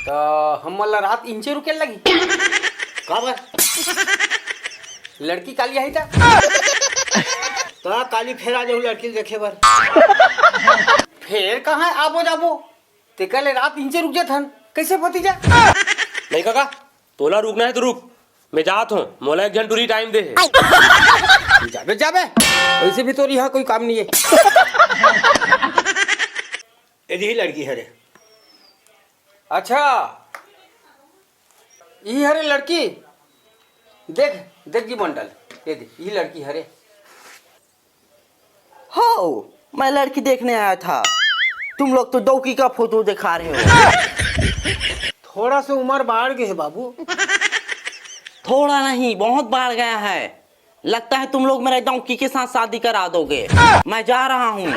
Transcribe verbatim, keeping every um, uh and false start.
त हमन ला रात इहिंचे रुके लगही। काबर? लड़की काली आही त। त काली फेर आ जाहूं लड़की ल देखे बर। फेर कहाँ आबो जाबो? तेकर ले रात इहिंचे रुक जाथन। कइसे भतीजा? नहीं काका, तोला रुकना हे त रुक, मैं जात हंव, मोला एक झन टूरी टाइम दे हे। जाबे, जाबे, वइसे भी तोर इहां कोई काम नइ हे। ए दे इही लड़की हरे। अच्छा, इही हरे लड़की। देख, देख जी मंडल, ए दे, इही लड़की हरे। हो, मैं लड़की देखने आया था, तुम लोग तो डौकी का फोटो दिखा रहे हो। थोड़ा सा उम्र बाढ़ गे हे बाबू। थोड़ा नहीं, बहुत बाढ़ गया है। लगता है तुम लोग मेरा डौकी के साथ शादी करा दोगे। मैं जा रहा हूँ।